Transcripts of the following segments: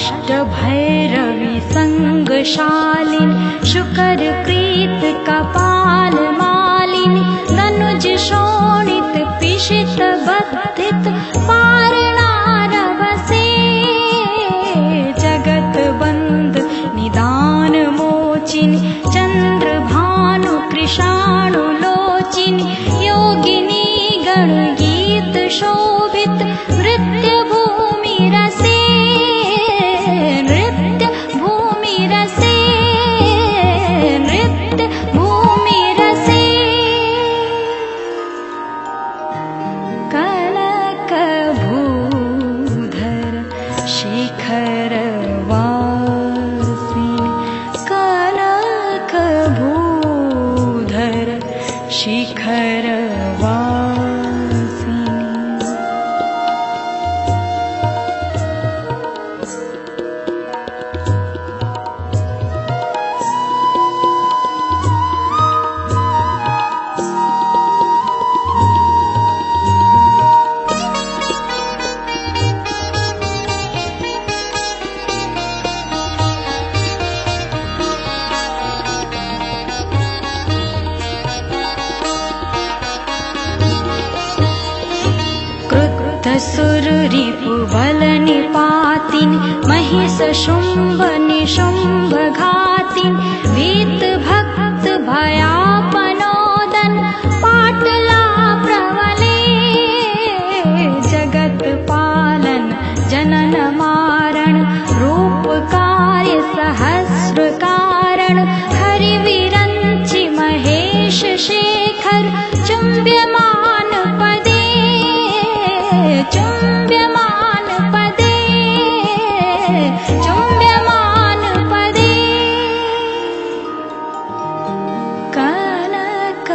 अष्टभैरवी संगशालिनी शुकर कृत कपाल मालिनी धनुज शोणित पिशित बद्धित पारणारवसे जगत बंद निदान मोचिनी चंद्र भानु कृषाणु लोचिनी योगिनी गण गीत शोभित नृत्य भूमि रसे नृत्य भूमि रसे नृत्य भूमि रसे। कनक भूधर शिखर वासिनी कनक भूधर शिखर वासिनी। सुर रिपुबल निपातिनी महिष शुंभ निशुंभ घातिनी भीत भक्त भयापनोदन पाटला प्रवले जगत पालन जनन मारण रूप कार्य सहस्र कारण हरि विरंचि महेश शेखर चुंब्यमान पदे चुंब्यमान पदे चुंब्यमान पदे। कनक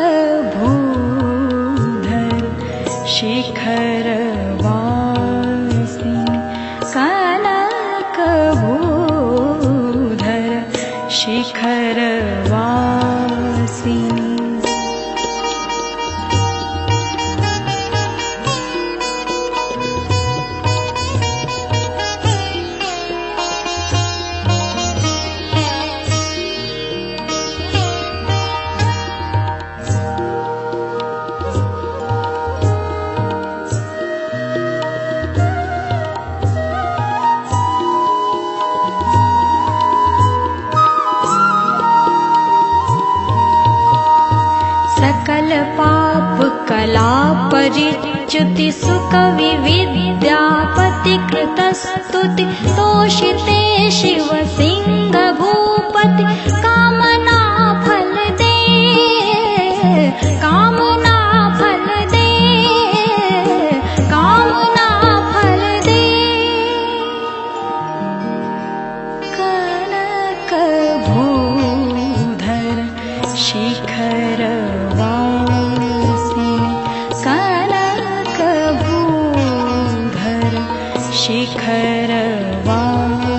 भूधर शिखर वासिनी कनक भूधर शिखर वासिनी। सकल पाप कला परिच्युति सुकवि विद्यापति कृतस्तुति तोषिते शिव सिंह भूपति कामना फल दे कामना फल दे कामना फल दे। कनक भूधर शिखर वासिनी कनक भूधर शिखर वासिनी।